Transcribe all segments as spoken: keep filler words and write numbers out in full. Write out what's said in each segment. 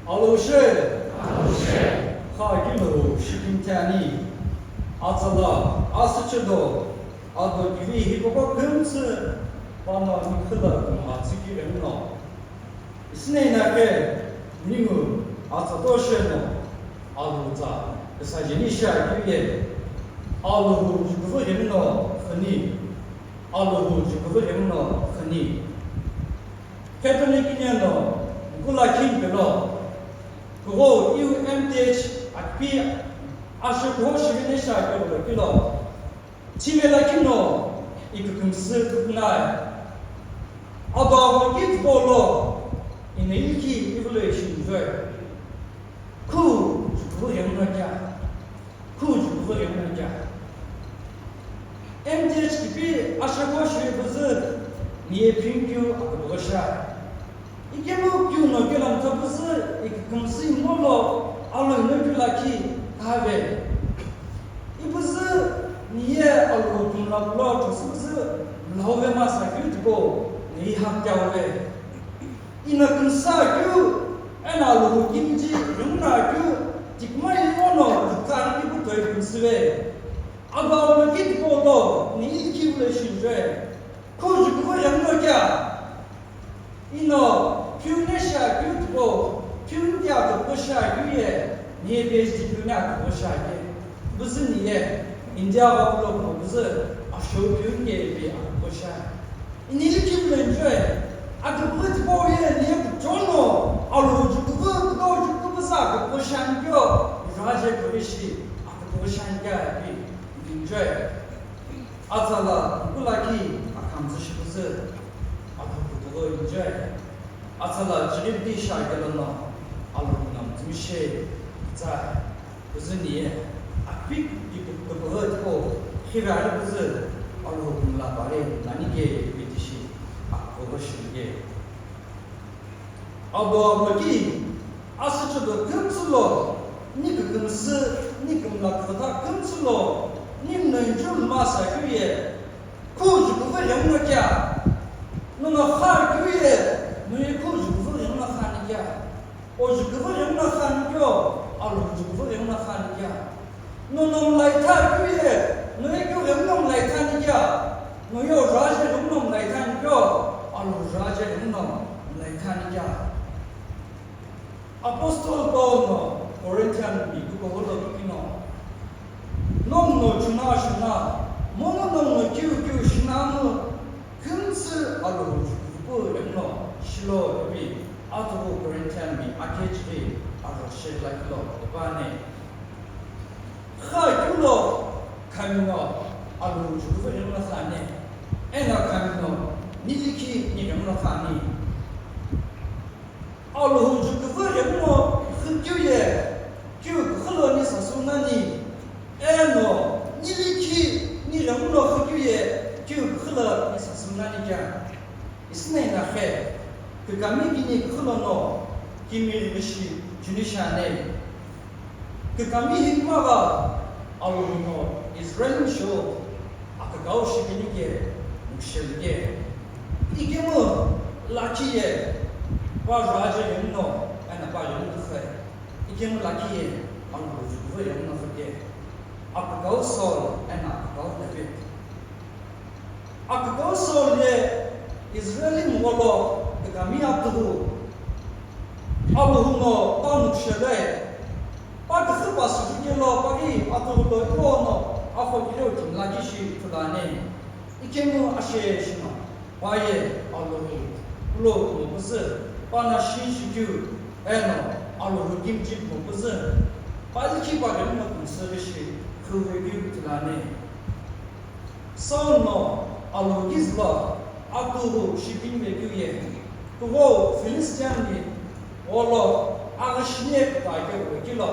Aloshe. Kha kilo shikimtani. Atsala, asüchedo, ado kivi hipoko kümtsü, pano nikhila kuma tsiki rengno. Isinai na ke, ningu, atsa to sheno, alutsa, kisa jeni sha kiye, aluhu jikuvu rengno, khani, aluhu jikuvu rengno, khani. Catholic Union no, kula king pelo, kugo U M T H akpi, asho kuho shivene sha kelo kilo. Chime lakhi no, ikükümsü kukunai. Ado avo ki tipolo, ina ilki ivulo ishinjoi. Khu, jukuru yamna kya. Khu, jukuru yamna kya. M T H kipi ashako shwe buzü, niye pinkyu akubosha. Ikemu kyu no kela mtsa püzü, ikükümsü imolo, alo ino kyu lakhi, kave. Ipüzü, niye alo kümla pulo, chosu püzü, mlauve masa kyu tipo, nei hap kyauve. Ina kümsa kyu, ena alo kimji, yungna kyu, tikma imono, kani ipu toi kümsüve. Aba alo ki tipo lo, ni ilki vule shinjwe. Khu jukuvo yangno kya. Ino, piu ne sha kyu tupo, piu ndia tupo sha kyu ye, niye P H D piu ne atupo sha kye. Buzü niye, India va pulo kumo buzü, asho piu nge pe atupo sha. Ini li ki mle njwe, atupo tupo ye, niye kuchono, alo jukuvo, kudo jukuvo sa atupo sha nkyo, raje kuvishi, atupo sha nkya pi, enjoy. Atsala, kulaki, akamzü shikuzu, atupo tupo enjoy. Atsala chiribdi shagelo no, alo kunam tumishe, tsa, kuzuni, apik, ipu, ipu, ipu, khira, kuzu, alo kunla bare, nanike, bitishi, akogo shige. Abo abo ki, asüchüdo kümtsülo, ni kükümsü, ni kümla küküta kümtsülo, ni nonjul masa kuye, Khu jukuvo yamna kya? Nuna kha kyu ye, nuye khu jukuvo yamna kha ni kya? O jukuvo yamna kha ni kyo, alo jukuvo yamna kha ni kya? Nuna mlaitha kyu ye, nuye kyu yamna mlaitha ni kya? Nuye o raje yamna mlaitha ni kyo, alo raje yamna mlaitha ni kya? Apostle Paul no Corinthian mi kuko holo kino. Nong no chuna shuna, mono nong no kiu kiu shina mo, kümtsü alo jukupo emno shilo epi atuko Corinthian mi akechiri aro shela kilo bane. Kha kilo kamino alo jukupo emno sane, ena kamino niliki ni emno sane. Alhou jukuvo ghemu no xüküye, keu küxü lo ni sasü nani, eno nilikhi ni ghemu no xüküye, keu küxü lo ni sasü nani kea. Isinai na khe, kükami kini küxü lono, kimi rishi juni shane. Kükami hikma gha, Alhou no Israel misho akükau shikini ke, mukshel ke. Ikemu lakhi ye, pa raje yumno, ena pa yumno khe. Ikemu lakhi ye, Alhou jukuvo yumno khe. Akükau Saul, ena akükau David. Akükau Saul ye Israeli mgho lo kükami atughu. Alhou no pa mukshele. Pa küxü pa süzü kelo pa ghi atughu lo ilono akho kile uthi mlaki shi ithulane. Ikemu ashe shino. Pa ye Alhou kulo kumo kuzü. Pa na shi shikyu. Eno Alhou kimchi kumo kuzü. Pa likhi pa ghi mo kumsü shi. Khuvekyu ithulane. Saul no Alhou kizülo atughu shipini vekeu ye, kugho Philistine mi gholo aghüshini ye küta keu vekilo.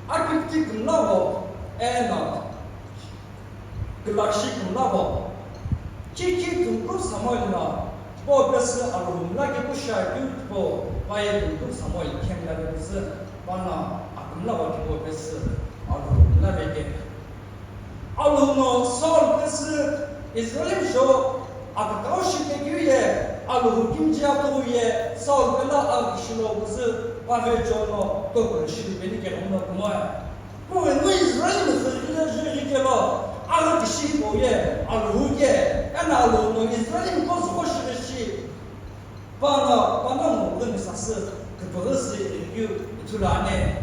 Akipti kümla vo, eno külakshi kümla vo. Kiki tungkhu Samuel no, po pesü Alhou mla kepu sha keu po, paye tungkhu Samuel khemla vekuzü, pano akümla vo po pesü Alhou mla veke. Alhou no Saul pesü Israel misho akükau shipekeu ye, Alhou kimiji atughu ye Saul pelo aghi kishi lo küzü pavecheo no kokulu shilupeni keghuno kumoe. Kughengu Israel mkhighile jüghi kelo aghi kishi hipau ye Alhou ke, eno Alhou no Israel mkhozu qo shighi shi. Pano, pano ngo ghi misasü küpüghü sü ighikeu ithulu ani.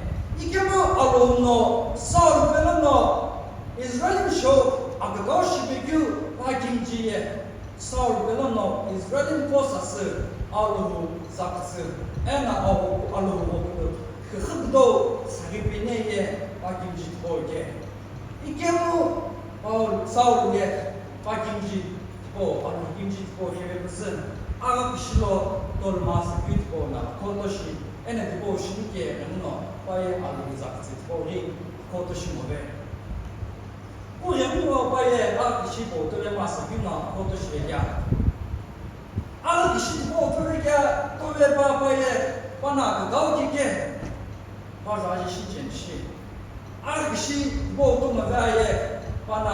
Ikemu Alhou no Saul pelo no Israel misho akükau shipekeu pa kimiji ye Saul pelo no Israel mkhozu sasü Alhou zakütsü, eno Alhou, Alhou ghokulu khüxü kudo saghi pine ye pa kimiji tipau ke. Ikemu Paul, Saul ye pa kimiji tipau, Alhou kimiji tipau kheve küzü, aghi kishi lo tolma sakeu tipau no akhoto shi, eno tipau shini ke eno no pa ye Alhou zakütsü tipau ghi akhoto shi move. Kughengu paye aghi kishi hipau tove masakeu no akhoto shivekeani. Aghi kishi hipau tove kea, tove pa paye pano akükau keke, pa jaje shi cheni shi. Aghi kishi hipau tove aye pano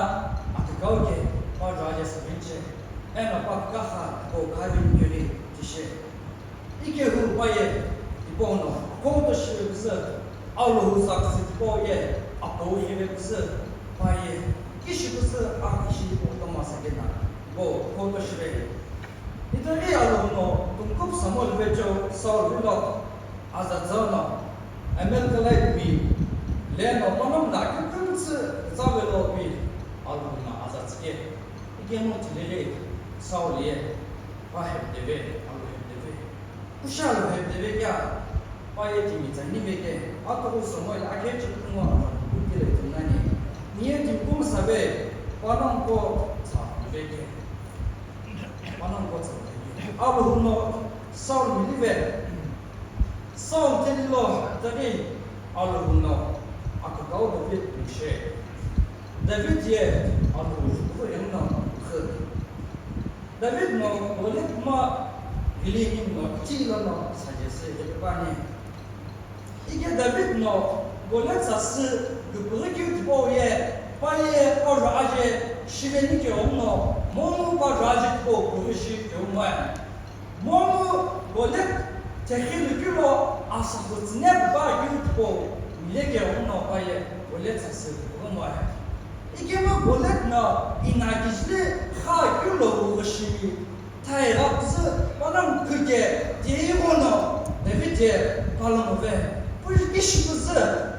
akükau ke, pa jaje sevenche. Eno pa kükha hipau khavini kiri kishe. Ikehu paye tipau no akhoto shive küzü, Alhou zakütsü tipau ye apau kheve küzü paye kishi küzü aghi kishi hipau tove masakeu no tipau akhoto shive. Itaghi Alhou no tungkupu Samuel vecheo Saul vilo aza tsü no Amalekite mi leno panongu no kümtsü kütsa velo pi Alhou no aza tsüke. Ikemu thilele Saul ye pa hepdeve, Alhou hepdeve. Kusha Alhou hepdeve kea, pa ye timi tsani veke, atughu Samuel akhe chikuma kutile tunani. Niye timi kumsave, panongu ko tsa veke. Panongu ko tsa veke. Alhou no Saul milive. Saul teli lo taghi Alhou no akükau David mishe. David ye Alhou jukhu eno khü. David no Goliath ma vili ningu no ithi lono saje sü ghipani. Ike David no Goliath sasü küpüghü keu tipau ye, pa ye pa juaje shiveni keu no, momu pa juaje tipau püghü shi keu moe. Momu Goliath thekhi lukeu lo asühü tsüne pa keu tipau mile keu no pa ye Goliath sasü küpüghü moe. Ikemu Goliath no ina kijili kha keu lo wu shimi. Thaigha küzü panongu khuke tiye ighono David ye palongu ve, pu kishi küzü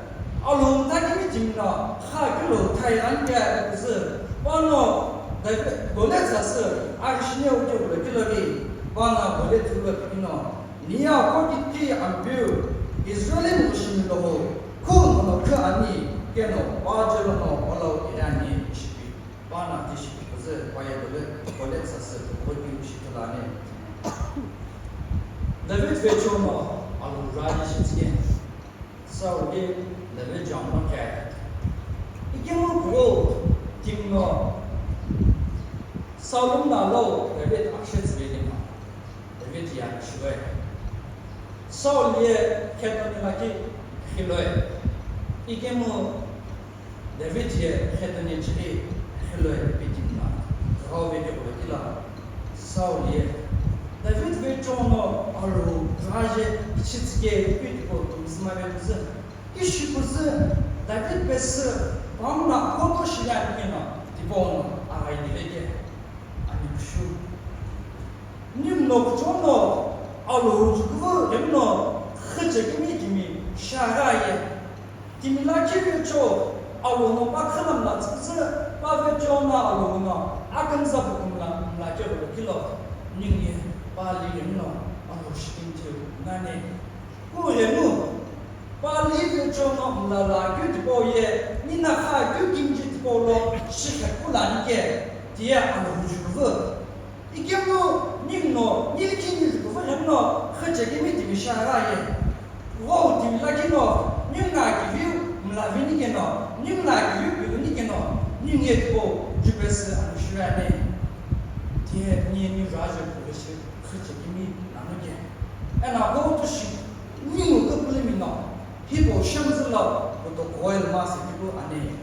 Alhou mtha kimi timi no kha keu lo thaigha nike küzü pano David Goliath sasü aghi shini uke ulo kilo vi pano Goliath ulo pikino niya ko kiti Ampeu Israel mkhushimi loho khu no khu ani keno pa jelo no olo irani shipi. Pano tishi küzü paye Goliath, Goliath sasü kukho keu shi tulani. David vecheo no Alhou juaje shi tsüke. Saul ye David juno kea. Ikemu kugho timi no Saul mla lo David akshe tsüve keno. David ye akishive. Saul ye khetoni lakhi khiloe. Ikemu David ye khetoni chiri khiloe pi timi no ghau veke kula kila. Saul ye David vecheo no Alhou juaje shi tsüke pi tipau timi sümave küzü. Ishi küzü David pesü pamu no akhoto shive ani keno tipau no aghaide veke. Ani kushu. Ningu no kuchou no Alhou jukhu ghimno khüche kimi timi shagha ye. Timi lakhi vecheo Alhou no pa khüla mla tsüküzü pa vecheo no Alhou no akümza pukumla mla keghulo kilo. Ningu ye pa li ghimno Alhou shikimthi nani. Kughemu, pa li vecheo no mla la keu tipau ye, nina kha keu kimiji tipau lo shikhe kulani ke, tiye Alhou jukhu. Ikemu ningu no, nilikhi ni jukhu ghimno, khüche kimi timi shagha ye. Ghou timi lakhi no, ningu no akiviu mla vini keno, ningu no akiviu piluni keno, ningu ye tipau jupesü Alhou shive ani. Tiye niye ni juaje püghü shi khüche kimi nanu ke. Eno akhoto shi ningu küpülümi no, hipau shemzü lo kutokughoi lo masa kipu ani.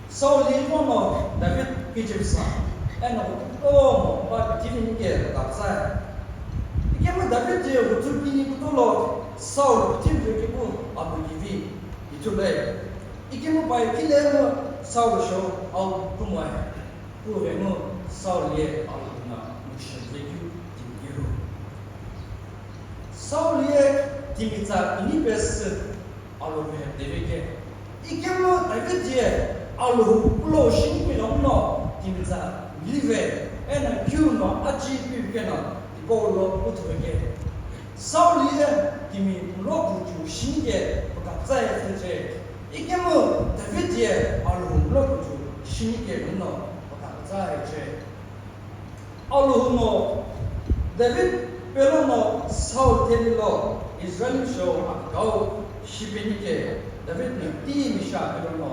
Saul ighono David kichipsa. Eno kutomo pa pithini ke kapsai. Ikemu David ye kutu kini kutulo Saul pithini ke ku abu kivi itulai. Ikemu pa ikile mo Saul sho au kumai. Ku remo Saul ye au na mushadre kyu tingiru. Saul ye timitsa ini pes Alhou hepdeveke. Ikemu David ye Alhou kulo shini kilo no timitsa live ena kyu no achi piu keno tipau lo uthuveke. Saul ye timi mulo kuchu shini ke pukapsa ye tseche. Ikemu David ye Alhou mulo kuchu shini ke no pukapsa ye che. Alhou no David pelo no Saul theli lo Israel misho akau shipeni ke David no timi sha pelo no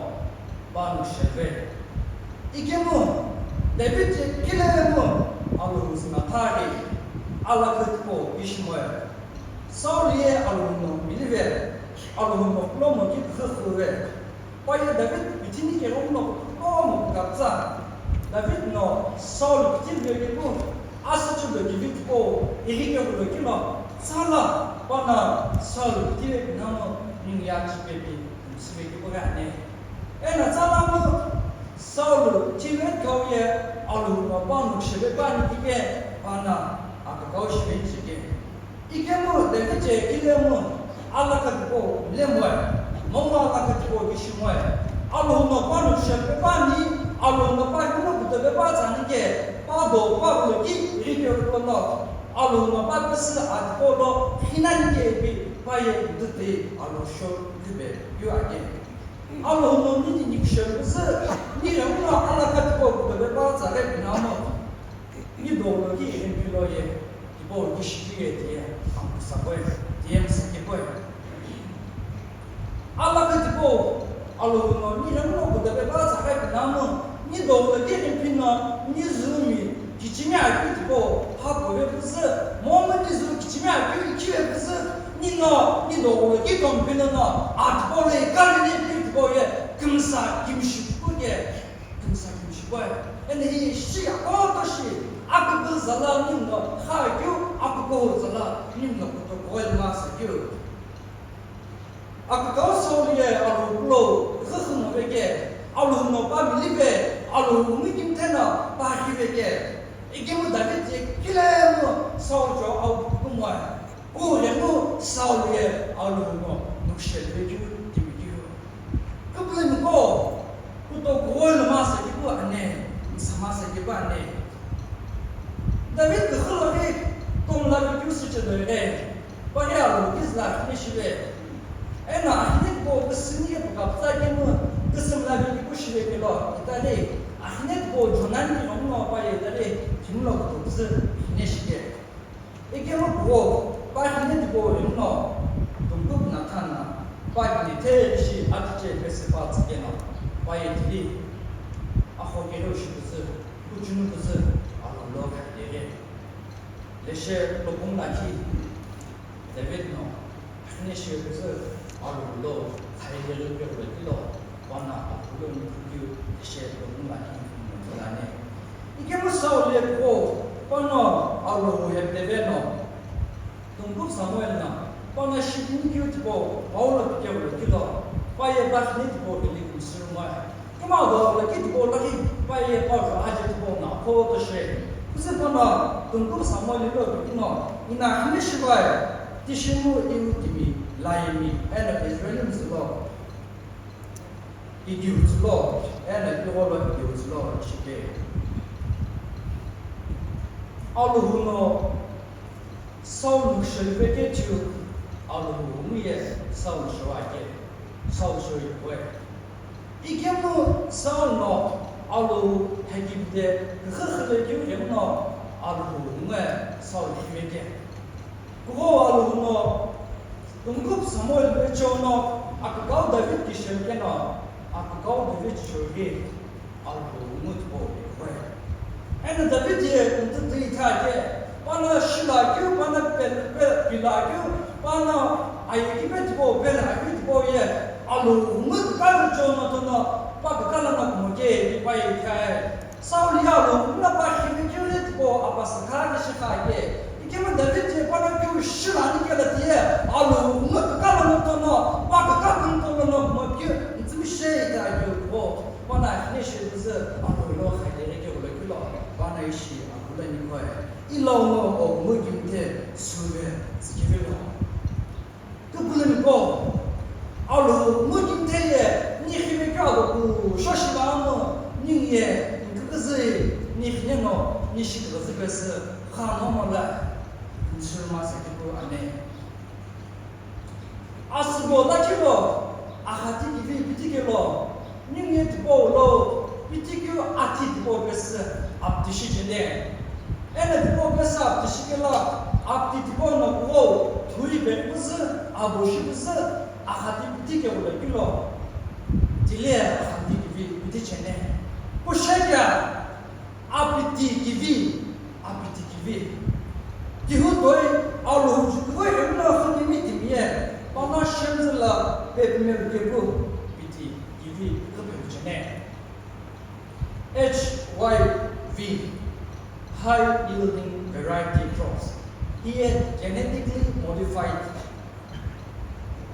panu sheve. Ikemu David ye kile mo Alhou zina thari ala khatpo ishimoe. Saul ye Alhou no milive Alhou no kulo mo ki khuve. Paye David pithini ke lono kutomo kapsa. David no Saul pithini ke ku asa chudo David ko iri ke kulo kino tsala pana Saul pithini ke namo ning ya chipe pi sibe ke ko ne. Ena tsala mo Saul chive kau ye Alhou no panu shebe pani ke pana akakau shebe chike. Ikemu David ye kile mo alaka tipau mle moe, momu alaka tipau kishi moe. Alhou no panu shepe pani, Alhou no pa kino kutope pa tsani ke, pa do pa ulo ki rike ulo no. Alhou no pa pesi atipau lo hinani ke pi pa ye kutute Alhou sho libe yu ake. Alhou no ni ni ni kushe kusi, ni remu no alaka tipau kutope pa tsare pinamo. Ni doglo ki irin pilo ye, tipau ki shipi ye tiye, amsa boy, tiye msa ki boy. Alaka tipau, Alhou no ni remu no kutope pa tsare pinamo, ni doglo ki irin pino, ni zumi, kichimi akeu tipau, ha bobe kusi, momu ni zu kichimi akeu ikiye kusi, ni no, ni doglo ki tom pino no, atipau le kari ni pi tipau ye, kimsa kimshi kuke. Kimsa kimshi koi. Ene hi shi akoto shi. Akuku zala nimno kha kyu, akuku zala nimno kuto koi ma sa kyu. Akukau Saul ye Alhou kulo, ghighi mo veke, Alhou no pa milive, Alhou mi kimthena pa khiveke. Ikemu David ye kile mo Saul jo au kumoe. Ku remu Saul ye Alhou no nukshelve kyu timi kyu. Kupulimi ko, kuto kuwoi lo masa kipu ane, msa masa kipu ane. David kukhulori, kong la kyu su chedoi re, pari Alhou kizla akhine shive. Ena akhine ko kusini ye pukapsa kimu, kusim la kipu shive kelo, itali, akhine ko Jonan ki omno pa ye itali, kimlo kuto kusi, akhine shive. Ikemu kuo, pa hine tipau rimno, tungkup na thana, pa hine the shi atiche pese pa tsikena, pa ye tili, aho kero shi kuzi, kuchunu kuzi, aho lo khaidere. Leshe lopung lakhi, David no, hine shi kuzi, aho lo khaidere kero kilo, pana aho lo ni kukyu, leshe lopung lakhi, ni kukyu lane. Ikemu Saul ye kuo, pano Alhou hepdeveno, tungkup Samuel na, pano shipini keu tipau, Paulo pikevo lo kilo, pa ye pa hine tipau kili kumsuru moe. Kima do lo ki tipau lakhi, pa ye pa jo aje tipau na, photo she. Kuzi pano, tungkup Samuel lo pikino, ina hine shivae, tishimu iu timi, layemi, ena Israel mzilo. Idiu tsülo, ena igholo idiu tsülo shike. Alhou no Saul nukshelve ke chiu, Alhou mu ye Saul showake, Saul shoyi boy. Ikemu Saul no Alhou hekipde kükükhülekeu emu no Alhou mu ye Saul hiveke. Kughou Alhou no, tungkup Samuel vecheono, akükau David kishemkeno, akükau David shoghi Alhou ngu tipau ikhoe. Eno David ye kümtütü ithake, pano shilakeu, pano pe-, pe-, pilakeu, pano ayekipe tipau, pelakeu tipau ye, Alhou ngu kükau vecheono tono, pa kükala no kumoke, ipa ye ithae. Saul ye Alhou no pa khivekeu ye tipau apasa kha ke shi kha ke. Ikemu David ye pa no keu shi la ni kela tiye, Alhou no kaka lo no tono, pa kaka kung tono no mo keu, ntsimi she ita keu ko, pa no akhine shi buzu, Alhou lo khaide ke ulo keu lo, pa no ishi Alhou lo ni koe. Ilo no o mo kimte, suve, zikivelo. Kupulumiko, Alhou no kimte ye, ni khivekeu alo ku, shoshi la no, ni ye, nkukuzui, ni khine no, ni shikuzui pesi, kha no mo la, nsuruma sa kipu ane. Asübo lakhi lo, akhati kivi piti kelo, ningu ye tipau lo, piti keu athi tipau pesü apti shi chene. Eno tipau pesü apti shi kelo, apti tipau no kuo, thui pe kuzü, abo shi kuzü, akhati piti kelo kilo. Tile akhati kivi piti chene. Kushekya, Apiti kivi, apiti kivi. Tihu toi Alhou jukuvoi emna khunimi timiye, pana shemzü la pepimeu kepu, piti kivi, khupe chene. H Y V, high yielding variety crops. Hiye genetically modified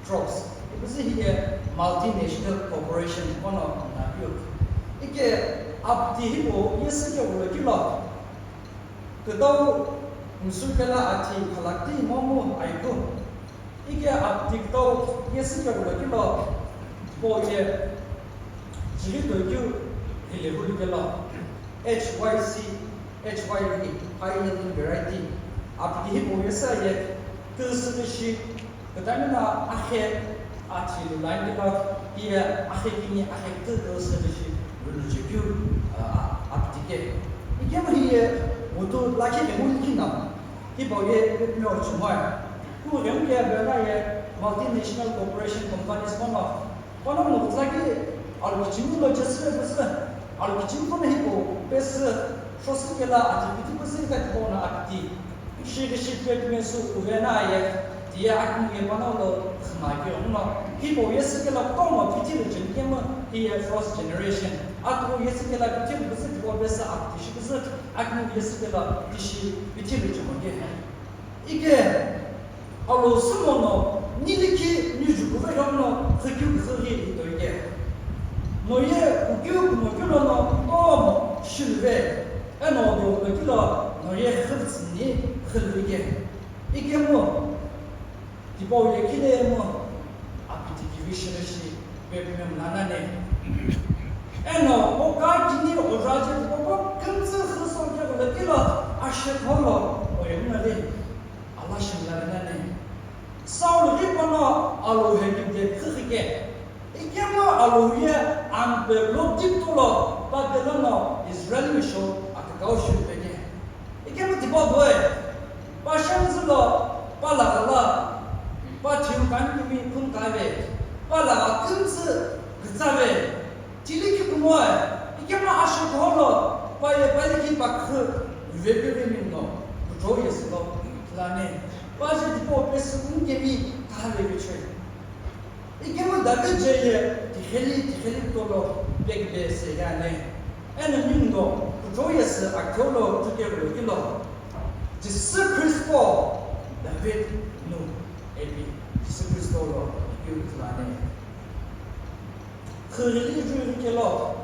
crops. Ipuzu hiye multinational corporation kono na yu. Ike apti hipau yesü ke ulo kilo. Kütau nsu kela athi khalakti momu aiku. Ike apti kütau yesü ke ulo kilo. Po ye jiri toikeu hile hulu kelo. H Y C, H Y V, high yielding variety. Apti hipau yesü ye, küsü shi, kütami na akhe, athi lu line kelo, hiye akhe kini, akhe kü, küsü shi, lulu jekeu, ah, apti ke. Ikemu hiye, mutu lakhi emu likhi na, hipau ye, pepimeu chumoi. Ku emu ke, bela ye, multinational corporation companies kono, Kono mutsa ki alu kichimi lo Jisü püsü, alu kichimi kono hipau pesü, shosü kela athi piti püsü ika tipau no apiti. Shi kishi pepime sü uvena ye, tiye akimi ye panongu lo khima keu no. Hipau yesü kela kutomo piti lo jeni kemu, hiye first generation. Atu yesü kela piti lo püsü tipau pesü apiti shi püsü, akimi yesü kela tishi piti lo jeni ke. Ike, Alhou sümo no, ni likhi ni jukuvelo no, khikeu kuzü ghi itoike. No ye, kukeu kumo keu lono, tomo, shiluve, eno do kilo, no ye, khivtsüni, khiluvike. Ikemu, tipau ye kile emu, apiti kivi shilishi, Pepimemu nanane. Eno, o ka kini o raje tipau kümtsü khüso ke kula kilo, ashekolo, o yemnale, Allah shimla nane. Saul ghi kono Alhou he kide khike. Ikemu Alhou ye ampe lo diptolo, pa delono Israel misho akakau shupeke. Ikemu tipau doi, pa shenzü lo, pa lagha la, pa thiu kani kimi khun kave, pa lagha kümtsü kütsave, tili ki kumoe, ikemu asho tholo, pa ye pa likhi pa khü, vepeveni no, kucho yesü lo, lane, pa je tipau pesü kumi kemi, kave vichoi. Ikemu David je ye tikheli, tikheli tolo pekbe se yane. Eno ningu no, kucho yesü akeu lo, chuke lo kilo. Jisü Kristo David nu epi, Jisü Kristo lo, ikeu tulane. Khirili juri kelo.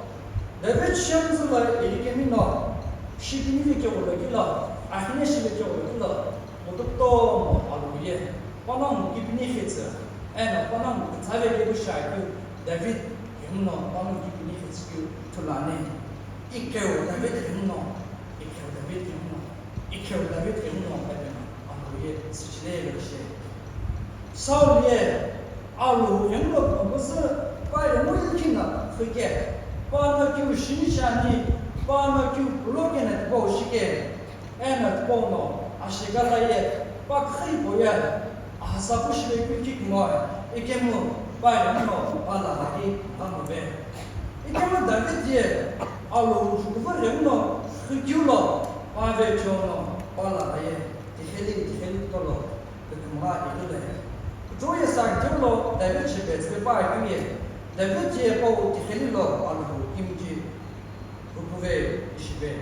David shenzü lo ilikemi no, shikini ve keu lo kilo, ahine shi ve keu lo kilo. Mutukutomo Alhou ye, panongu kipini khitsü, eno panongu kütsave kepu shiakeu, David ghenguno panongu kipini khitsü keu thulani. Ikheu David ghenguno, ikheu David ghenguno, ikheu David ghenguno, eno Alhou ye, sichile ye she. Saul ye, Alhou ghenguno kumapüsü, pa ghengu ikhina, khike, pa no kiu shini shani, pa no kiu pulo kena tipau shike. Eno tipau no, ashigala ye, pa khipau ye, ahasa pu shive keu kikimoe, ikemu, pa ghenguno, pa lagha ki, ghamove. Ikemu David ye, Alhou jukuvu ghenguno, khikeu lo, pa vecheo no, pa lagha ye, tikheli, tikheli tolo, kükümgha ighile. Kucho ye sa keu lo, David shipe tsüpe pa keu ye, David ye pau tikheli lo, Alhou kimji, Kukuve Shipe,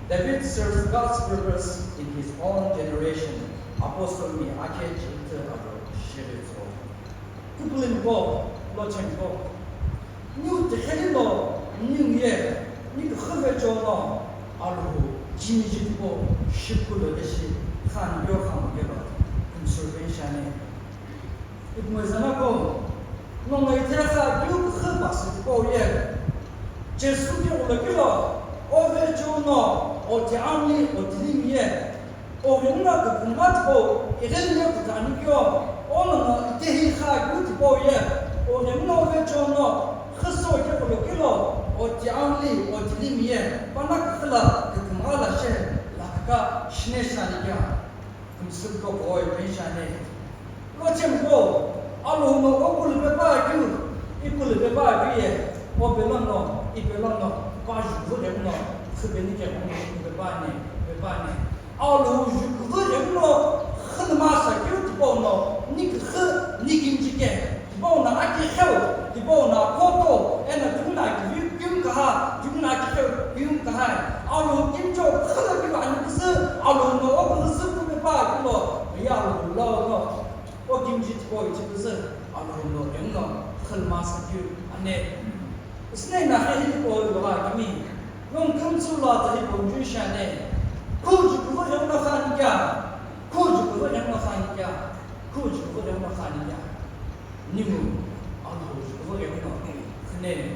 David serves God's purpose in his own generation. Apostle mi akhe chitü alo shighi tso. Kupulin ko, lo chen ko. Niu tikheli lo, niu ye, ni khuve chono, Alhou, jini jitpo, shipulu eshi, khan yo kham kelo, kumsur ben shane. Ikmezana ko, no ngai te kha kyu khu ba se ko ye. Jesu ke ulo kilo, o ve chuno, o te amli, o te lim ye. O ve no ke kuma ko, i gen ye ku tani kyo, o no no te hi kha kyu te po ye. O ve no ve chuno, khuso ke ulo kilo, o te amli, o te lim ye. Pana khala ke kuma la she, la ka shine shani kya. Kumsüko koi penshane. Lo chemko, Alhou no o kulüpe pa kyu, i kulüpe pa kyu ye, o pelon no, i pelon no, pa ju vu de no, khübeni ke no, pe pa ne, pe pa ne. Alhou ju vu de no, khün ma sa kyu tipo no, ni khü, ni kim ji ke. Tipau no aki kheu, tipau no koto, eno tipau no kivi kim kaha, tipau no aki kheu kim kaha. Alhou kim cho khala kim ani kuzü, Alhou no o kuzü kupe pa kilo, ya Alhou lo no. O kim ji tipau ichi kuzü, Alhou no em no, khal ma sa kyu ane. Isne na khe hi tipau lo ha kimi. Nong kim chu la ta hi pom ju shane. Khu ju kuvo em no khan kya. Khu ju kuvo em no khan kya. Khu ju kuvo em no khan kya. Nimu, Alhou ju kuvo em no, khne,